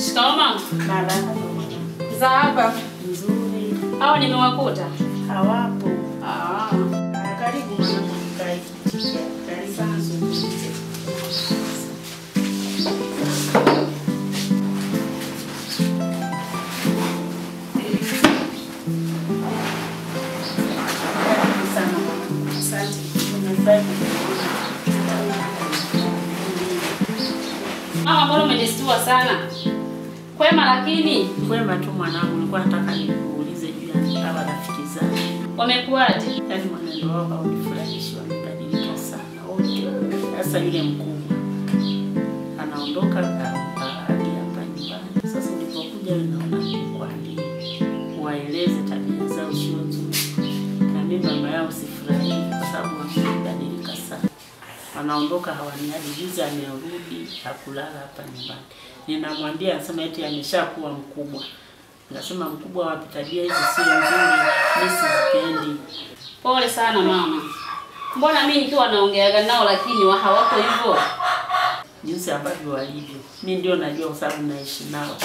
Shikamoo mama. Marahaba. Za hapa? Nzuri. Hao nimewakuta? Hawapo. Ah. Karibu mwanangu, kae. Karibu sana. Karibu sana mwanangu. Asante. Nimefurahi kukuona. Mama, mbona umenistua sana? Kwema lakini? Kwema tu mwanangu, nilikuwa nataka nikuulize juu ya hawa rafiki zangu. Wamekuaje? Yaani mwenendo wao haunifurahishi, wamebadilika sana wote. Sasa yule mkubwa anaondoka hadi hapa nyumbani. Sasa ulipokuja wewe naona nikuambie, waeleze tabia zao sio nzuri. Na mimi mama yao sifurahii kwa sababu wamebadilika sana. Wanaondoka hawaniadi. Juzi amerudi hakulala hapa nyumbani. Ninamwambia anasema eti ameshakuwa mkubwa. Nasema mkubwa wapi, tabia hizi sio nzuri, mimi sizipendi. Pole sana mama. Mbona mimi nikiwa naongeaga nao lakini hawako hivyo? Jinsi ambavyo walivyo. Mimi ndio najua kwa sababu naishi nao.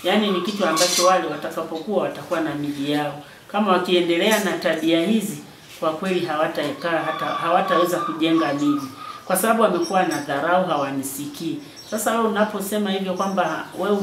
Yaani ni kitu ambacho wale watakapokuwa watakuwa na miji yao. Kama wakiendelea na tabia hizi kwa kweli hawatakaa hata hawataweza kujenga miji. Kwa sababu wamekuwa na dharau, hawanisikii. Sasa wewe unaposema hivyo kwamba wewe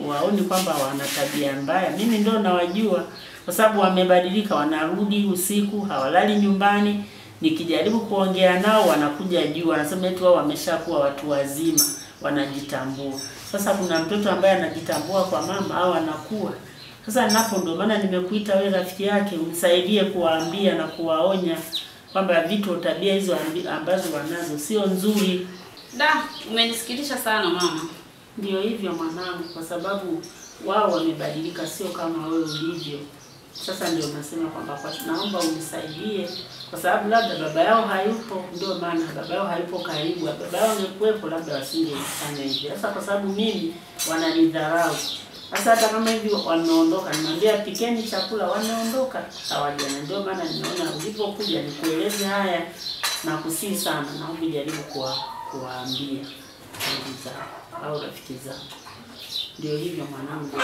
waoni kwamba wana tabia mbaya, mimi ndio nawajua kwa sababu wamebadilika, wanarudi usiku, hawalali nyumbani. Nikijaribu kuongea nao wanakuja juu, wanasema eti wao wameshakuwa watu wazima, wanajitambua. Sasa kuna mtoto ambaye anajitambua kwa mama au anakuwa. Sasa napo ndio maana nimekuita wewe rafiki yake unisaidie kuwaambia na kuwaonya kwamba vitu tabia hizo ambazo wanazo sio nzuri. Da, umenisikitisha sana mama. Ndio hivyo mwanangu, kwa sababu wao wamebadilika sio kama wewe ulivyo. Sasa ndio nasema kwamba naomba unisaidie kwa sababu labda baba yao hayupo, ndio maana baba yao hayupo karibu. Baba yao angekuwepo labda wasingefanya hivyo. Sasa kwa sababu mimi wananidharau. Sasa hata kama hivi wameondoka, nimwambia pikeni chakula, wameondoka hawaja. Na ndio maana nimeona ulipokuja nikueleze haya na kusihi sana, naomba jaribu kuwaambia ndugu zako au rafiki zako. Ndio hivyo mwanangu,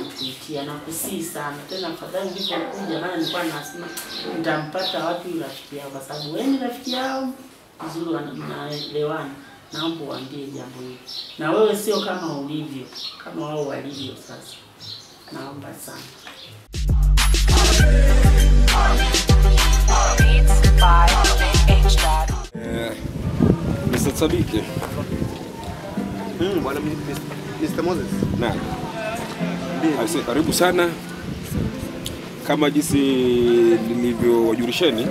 nikuitia na kusihi sana tena, afadhali ulipokuja, maana nilikuwa nasema nitampata wapi rafiki yao, kwa sababu wewe ni rafiki yao mzuri, wanaelewana. Naomba uambie jambo hili. Na wewe sio kama ulivyo, kama wao walivyo sasa. Naomba sana. Mr. Sadiki. Bwana Mr. Moses. Naam. Asante, karibu sana. Kama jinsi nilivyowajulisheni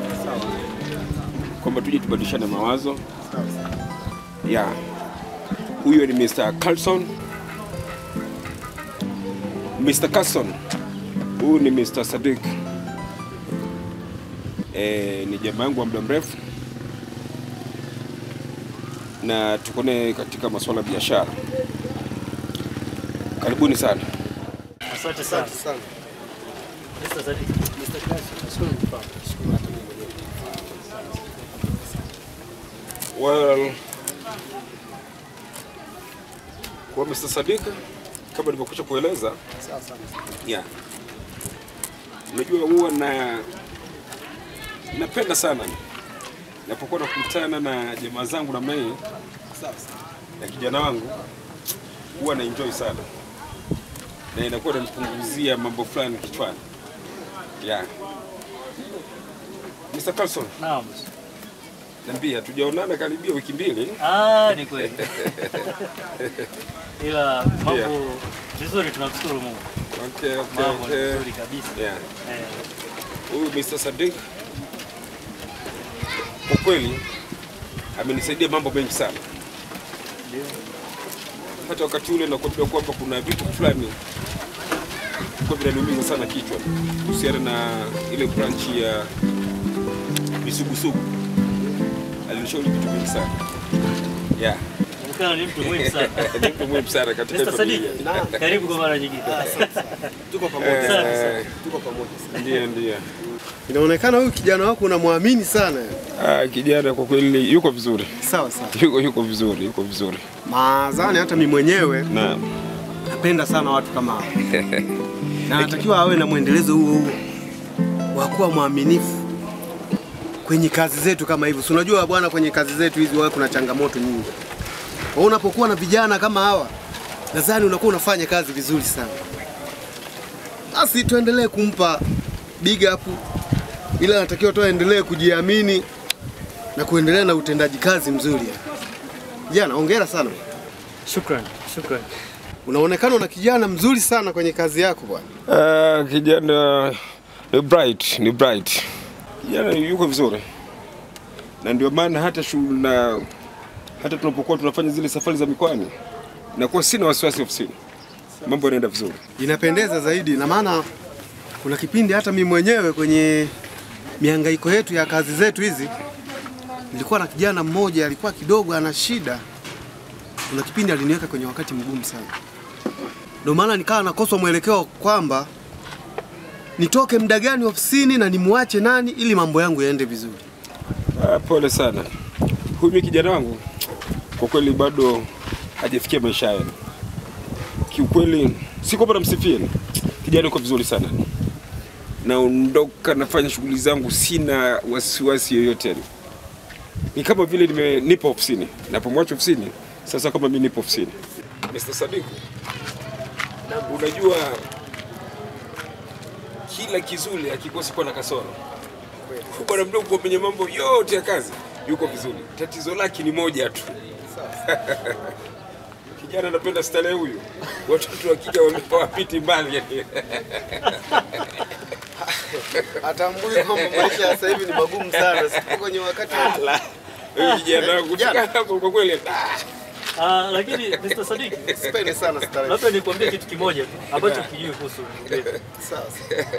kwamba tuje tubadilishane mawazo. Yeah. Huyo ni Mr. Carlson. Mr. Carlson. Huyu ni Mr. Sadiq. Ni jamaa yangu wa muda mrefu. Na tuko naye katika masuala ya biashara. Karibuni sana. Asante sana. Mr. Sadiq, Mr. Carlson, nashukuru kufahamu. Nashukuru hata mimi mwenyewe. Well, kwa Mr. Sadiq kama nilivyokuja kueleza. Sawa sawa. Yeah. Unajua huwa na napenda sana napokuwa nakutana na jamaa zangu namna hii. Sawa sawa. Na kijana wangu huwa na enjoy sana. Na inakuwa inanipunguzia mambo fulani kichwani. Yeah. Mr. Carlson. Naam. Niambia, tujaonana karibia wiki mbili. Ah, ni kweli. Ila mambo vizuri, tunamshukuru Mungu. Okay, okay. Mambo vizuri kabisa. Yeah. Huyu Mr. Sadiq kwa kweli amenisaidia mambo mengi sana. Ndio. Hata wakati ule nakwambia kwamba kuna vitu fulani kwa vinaniumiza sana kichwa kuhusiana na ile branch ya Misugusugu. Alinishauri vitu vingi sana. Yeah. Mkana ni mtu muhimu sana. Ni mtu muhimu sana katika familia. Karibu kwa mara nyingine. Tuko pamoja sana. Tuko pamoja sana. Ndio, ndio. Inaonekana huyu kijana wako unamwamini sana. Ah, kijana kwa kweli yuko vizuri. Sawa sawa. Yuko vizuri, yuko vizuri. Maazani hata mimi mwenyewe. Naam. Napenda sana watu kama hao. Na anatakiwa awe na mwendelezo huo huo wa kuwa mwaminifu kwenye kazi zetu kama hivyo. Si unajua bwana, kwenye kazi zetu hizi wewe kuna changamoto nyingi. Kwa hiyo unapokuwa na vijana kama hawa, nadhani unakuwa unafanya kazi vizuri sana. Basi tuendelee kumpa big up, ila anatakiwa tu aendelee kujiamini na kuendelea na utendaji kazi mzuri. Kijana, hongera sana. Shukrani, shukrani. Unaonekana una kijana mzuri sana kwenye kazi yako bwana. Kijana ni bright, ni bright. Kijana yuko vizuri. Na ndio maana hata shughuli na hata tunapokuwa tunafanya zile safari za mikoani na kwa sina wasiwasi ofisini. Mambo yanaenda vizuri. Inapendeza zaidi, na maana kuna kipindi hata mimi mwenyewe kwenye mihangaiko yetu ya kazi zetu hizi nilikuwa na kijana mmoja alikuwa kidogo ana shida. Kuna kipindi aliniweka kwenye wakati mgumu sana. Ndio maana nikawa nakosa mwelekeo kwamba nitoke muda gani ofisini na nimuache nani ili mambo yangu yaende vizuri. Pole sana. Huyu kijana wangu kwa kweli bado hajafikia maisha yake. Kiukweli si kwamba namsifia. Kijana yuko vizuri sana. Naondoka nafanya shughuli zangu, sina wasiwasi yoyote. Ni kama vile nipo ofisini. Napomwacha ofisini, sasa kama mimi nipo ofisini. Mr. Sadiku, unajua kila kizuri hakikosi kuwa na kasoro. Bwana mdogo kwenye mambo yote ya kazi yuko vizuri. Tatizo lake ni moja tu. Kijana anapenda starehe huyu. Watoto wa kike wamepawapiti mbali. Atambui kwamba maisha sasa hivi ni magumu sana. Sipo kwenye wakati wa kijana wangu kwa kweli. Lakini Mr. Sadiki, sipendi sana starehe. Labda nikwambie kitu kimoja tu ambacho kijui kuhusu ndugu. Sawa.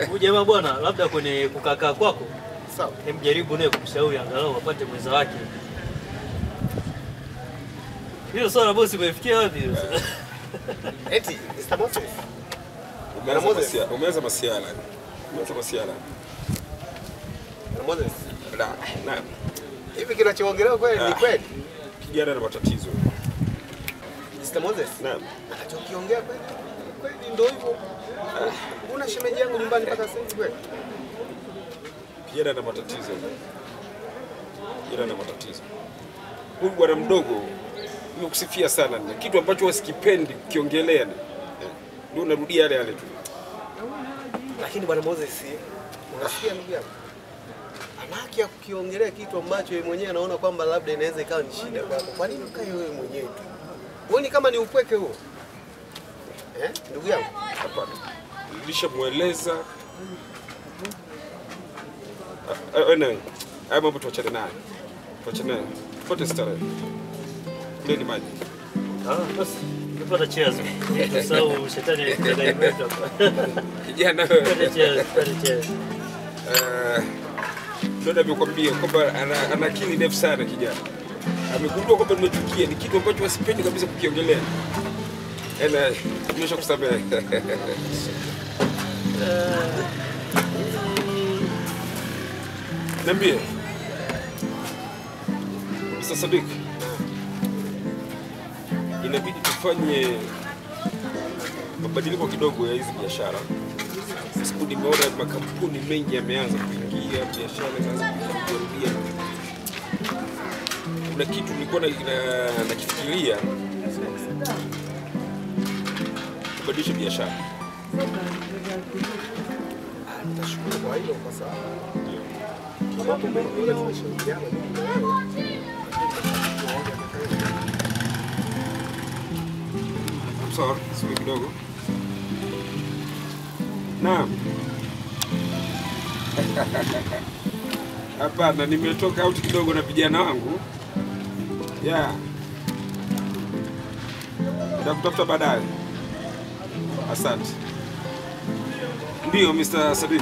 Huyu jamaa bwana, labda kwenye kukakaa kwako, sawa, hemjaribu naye kumshauri angalau apate mwenza wake. Hiyo swala bosi umefikia wapi hiyo? Eti Mr. Moses. Umeanza masiala. Umeanza masiala. Mr. Moses. Na. Hivi kinachoongelewa kweli ni kweli? Kijana ana matatizo. Mr. Moses. Naam. Anachokiongea kweli kweli ndio hivyo. Una shemeji yangu nyumbani mpaka sasa hivi kweli? Kijana ana matatizo. Kijana ana matatizo. Huyu bwana mdogo nimekusifia sana, na kitu ambacho wasikipendi kukiongelea. Ndio narudia yale yale tu. Lakini bwana Moses, unasikia ndugu yangu? Ana haki ya kukiongelea kitu ambacho yeye mwenyewe anaona kwamba labda inaweza ikawa ni shida kwako. Kwa nini ukae wewe mwenyewe tu? Huoni kama ni upweke huo? Ndugu yangu? Hapana. Nilishamueleza. Anyway, haya mambo tuachane nayo. Tuachane nayo. Tufuate starehe. Kuleni maji. Basi nipata cheers. Tusahau shetani alikuja kwetu hapa. Kijana wewe. Cheers, cheers. Ndio nimekuambia kwamba ana akili ndefu sana kijana. Amegundua kwamba nimechukia ni kitu ambacho wasipendi kabisa kukiongelea. Ena nimeshakusamehe. Niambie. Mr. Sadik, inabidi tufanye mabadiliko kidogo ya hizi biashara. Siku nimeona makampuni mengi yameanza kuingia, biashara inaanza kurudia. Kuna kitu nilikuwa nakifikiria kubadilisha biashara. Nitashukuru kwa hilo kwa sababu mambo mengi yote tumeshirikiana. I'm sorry, subiri kidogo. Naam. Hapana, nimetoka out kidogo na vijana wangu. Yeah. Nitakutafuta baadaye. Asante. Ndio Mr. Sadik.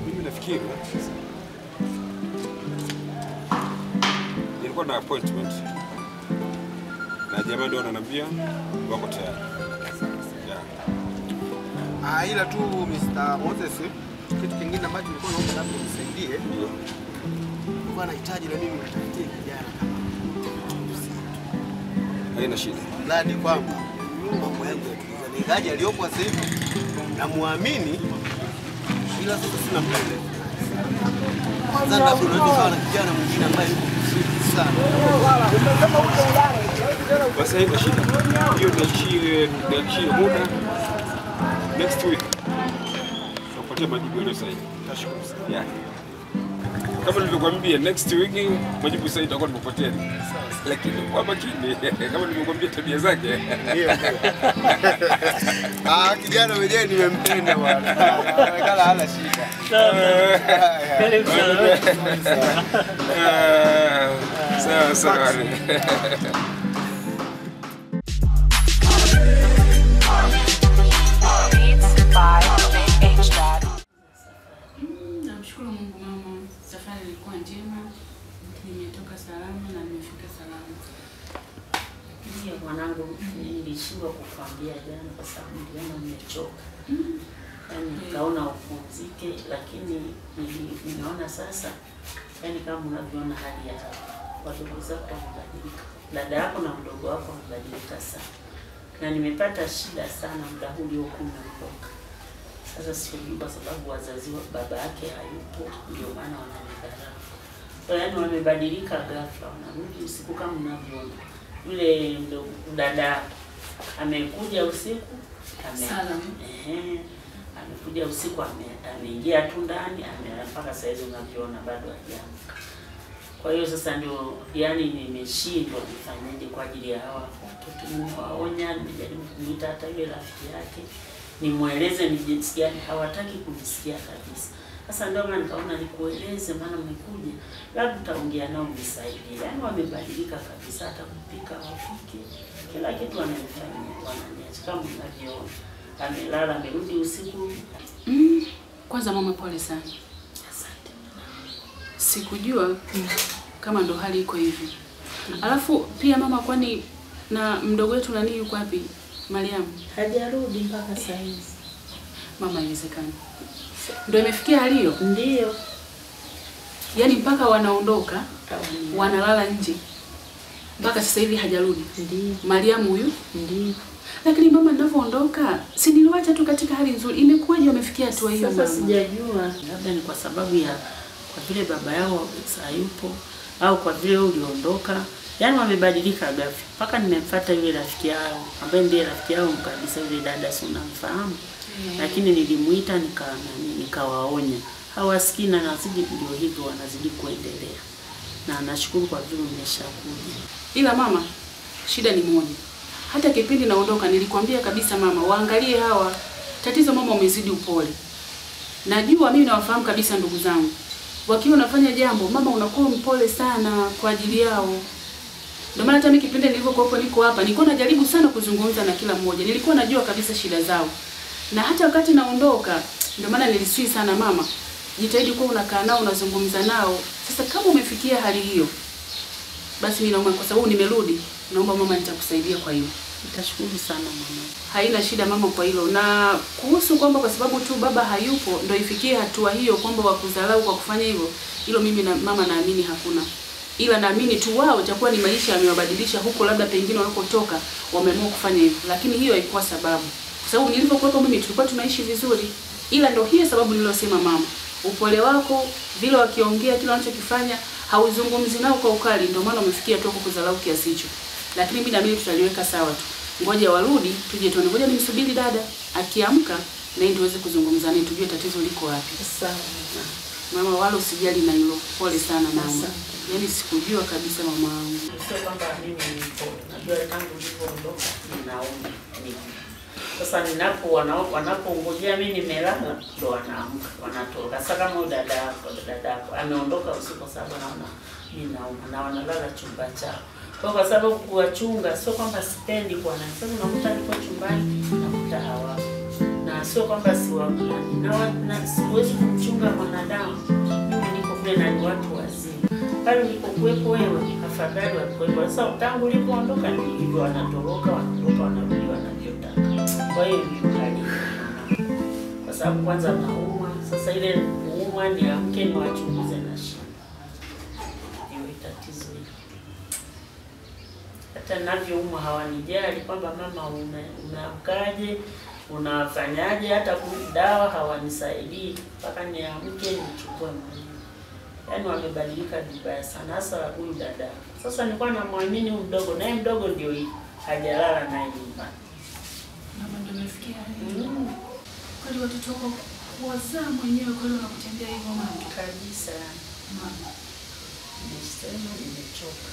Mimi nafikiri nilikuwa na appointment na jamaa ndio ananiambia wako tayari. Yeah. Ila tu Mr. Moses, kitu kingine ambacho nilikuwa naomba labda unisaidie. Nilikuwa nahitaji na mimi nitafutie kijana kama haina shida. Mradi kwamba mambo yangu yatulizane. Ingaje aliyopo sasa hivi namuamini, ila sasa sina muda mrefu. Kwanza labda unaweza kuwa na kijana mwingine ambaye yuko vizuri sana. Basi haina shida. Hiyo niachie muda. Next week tutakupatia majibu yaliyo sahihi. Nashukuru sana. Yeah. Kama nilivyokuambia next week majibu sahihi itakuwa nimekupatia. Lakini kwa makini kama nilivyokuambia tabia zake. Ndio. Ah, kijana mwenyewe nimempenda bwana. Anaonekana hana shida. Karibu sana. Sawa sawa. Namshukuru Mungu mama, safari ilikuwa njema. Nimetoka salama na nimefika salama. Ndiyo mwanangu, nilishindwa kukwambia jana kwa sababu niliona nimechoka. Yaani nikaona upumzike, lakini nimeona sasa yaani kama unavyoona hali ya wadogo zako wamebadilika. Dada yako na mdogo wako wamebadilika sana. Na nimepata shida sana muda huu uliokuwa umeondoka. Sasa sijui kwa sababu wazazi wa baba yake hayupo, ndio maana wananidharau. Kwa yaani wamebadilika ghafla, wanarudi usiku kama unavyoona. Yule mdogo dada amekuja usiku, amekuja usiku, ameingia tu ndani, amelala mpaka saa hizo unavyoona bado hajaamka. Kwa hiyo sasa ndio yani nimeshindwa nifanyeje kwa ajili ya hawa watoto. Nimewaonya, nimejaribu kumuita hata yule rafiki yake nimueleze ni jinsi gani, hawataki kunisikia kabisa. Sasa ndio maana nikaona nikueleze, maana mmekuja, labda utaongea nao mnisaidie. Yaani wamebadilika kabisa, hata kupika wapike, kila kitu wananifanyia, wananiacha kama unavyoona. Amelala, amerudi usiku. Kwanza mama pole sana. Asante. Sikujua kama ndo hali iko hivi. Alafu pia mama, kwani na mdogo wetu nani yuko wapi? Mariam hajarudi mpaka saa hizi. Mama, haiwezekani. Ndio imefikia hali hiyo? Ndio. Yaani mpaka wanaondoka, wanalala nje. Mpaka sasa hivi hajarudi. Ndio. Mariam huyu? Ndio. Lakini mama, ninavyoondoka, si niliwacha tu katika hali nzuri. Imekuwaje wamefikia hatua hiyo mama? Sasa sijajua. Labda ni kwa sababu ya kwa vile baba yao hayupo au kwa vile wewe uliondoka. Yaani wamebadilika ghafla. Mpaka nimemfuata yule rafiki yao ambaye ndiye rafiki yao kabisa, yule dada si unamfahamu. Lakini nilimuita nikawaonya. Hawasikii na nazidi ndio hivyo wanazidi kuendelea. Na nashukuru kwa vile umeshakuja. Ila mama, shida ni moja. Hata kipindi naondoka nilikwambia kabisa mama, waangalie hawa. Tatizo mama, umezidi upole. Najua mimi nawafahamu kabisa ndugu zangu. Wakiwa wanafanya jambo, mama unakuwa mpole sana kwa ajili yao. Ndio maana hata mimi kipindi nilivyokuwa niko hapa, nilikuwa najaribu sana kuzungumza na kila mmoja. Nilikuwa najua kabisa shida zao. Na hata wakati naondoka, ndio maana nilisii sana mama, jitahidi kuwa unakaa nao, unazungumza nao. Sasa kama umefikia hali hiyo, basi mimi naomba, kwa sababu nimerudi, naomba mama nitakusaidia kwa hiyo. Nitashukuru sana mama. Haina shida mama kwa hilo. Na kuhusu kwamba kwa sababu tu baba hayupo ndio ifikie hatua hiyo kwamba wakudharau kwa kufanya hivyo, hilo mimi na mama naamini hakuna. Ila naamini tu wao itakuwa ni maisha yamewabadilisha huko, labda pengine wanakotoka wameamua kufanya hivyo. Lakini hiyo haikuwa sababu. Kwa sababu nilipokuwa mimi tulikuwa tunaishi vizuri. Ila ndio hiyo sababu niliyosema mama, upole wako, vile wakiongea kile wanachokifanya, hauzungumzi nao kwa ukali, ndio maana umefikia tu kukudharau kiasi hicho. Lakini mimi naamini tutaliweka sawa tu. Ngoja warudi tuje tuone. Ngoja nimsubiri dada akiamka na yeye tuweze kuzungumza naye tujue tatizo liko wapi. Sawa. Mama, wala usijali na hilo. Pole sana mama. Yaani sikujua kabisa mama wangu. Sio kwamba mimi ni mpole. Najua tangu nilipoondoka ninaomba mimi. Sasa ninapo wanapongojea mimi nimelala ndo wanaamka, wanatoka. Sasa kama dada yako ameondoka usiku sababu anaona mimi nauma na wanalala chumba chao. Kwa sababu kuwachunga sio kwamba sipendi kwa nani. Sasa unakuta niko chumbani nakuta hawa. Na sio kwamba siwapani. Na siwezi kumchunga mwanadamu. Mimi niko kule na ni watu wazima. Pale nilipokuwepo wewe afadhali walikuwepo. Sasa tangu ulipoondoka ni hivyo, wanatoroka, wanatoka, wanarudi wanavyotaka. Kwa hiyo ni hali. Kwa sababu kwanza nauma, sasa ile kuuma niamke niwachunguze na shida. tatizo hili. Hata ninavyoumwa hawanijali kwamba mama umeamkaje, unafanyaje, hata dawa hawanisaidii mpaka niamke nichukue mwenyewe. Yaani wamebadilika vibaya sana, hasa huyu dada. Sasa nilikuwa namwamini huyu mdogo, naye mdogo ndio hivi, hajalala naye nyumbani. Mama ndio umefikia hili. Kweli watoto wako kuwazaa mwenyewe kweli wanakutendea hivyo mama? Kabisa. Mama. Nimesema nimechoka.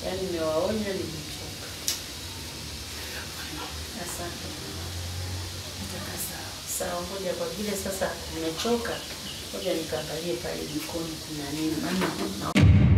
Yaani nimewaonya nimechoka. Asante. Nitakaa sawa. Sawa, ngoja kwa vile sasa nimechoka, ngoja nikaangalie pale jikoni kuna nini. Maana